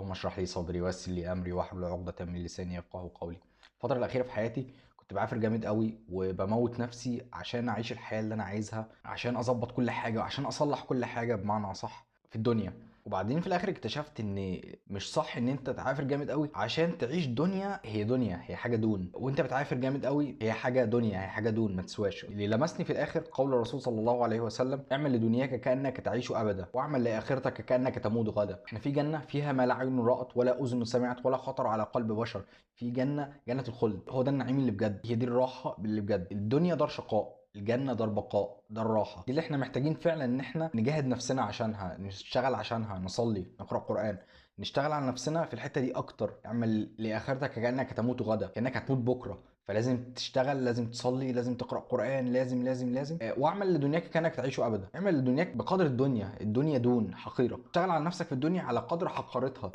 اللهم اشرح لي صدري ويسر لي امري واحلل عقدة من لساني يفقهوا قولي. الفترة الأخيرة في حياتي كنت بعافر جامد قوي وبموت نفسي عشان أعيش الحياة اللي أنا عايزها، عشان أظبط كل حاجة وعشان أصلح كل حاجة بمعنى أصح في الدنيا. وبعدين في الاخر اكتشفت ان مش صح ان انت تعافر جامد قوي عشان تعيش دنيا، هي دنيا، هي حاجة دون، وانت بتعافر جامد قوي هي حاجة دنيا، هي حاجة دون ما تسواش. اللي لمسني في الاخر قول الرسول صلى الله عليه وسلم: اعمل لدنياك كانك تعيش ابدا، واعمل لاخرتك كانك تموت غدا. احنا في جنة فيها ما لا عين رأت ولا اذن سمعت ولا خطر على قلب بشر، في جنة، جنة الخلد. هو ده النعيم اللي بجد، هي دي الراحة اللي بجد. الدنيا دار شقاء، الجنة دار بقاء، دار راحة. دي اللي احنا محتاجين فعلا ان احنا نجاهد نفسنا عشانها، نشتغل عشانها، نصلي، نقرأ قرآن، نشتغل على نفسنا في الحتة دي اكتر. اعمل لاخرتك كأنك تموت غدا، كأنك هتموت بكرة، فلازم تشتغل، لازم تصلي، لازم تقرأ قرآن، لازم لازم لازم. واعمل لدنياك كأنك تعيش ابدا. اعمل لدنياك بقدر الدنيا، الدنيا دون حقيرة. اشتغل على نفسك في الدنيا على قدر حقارتها.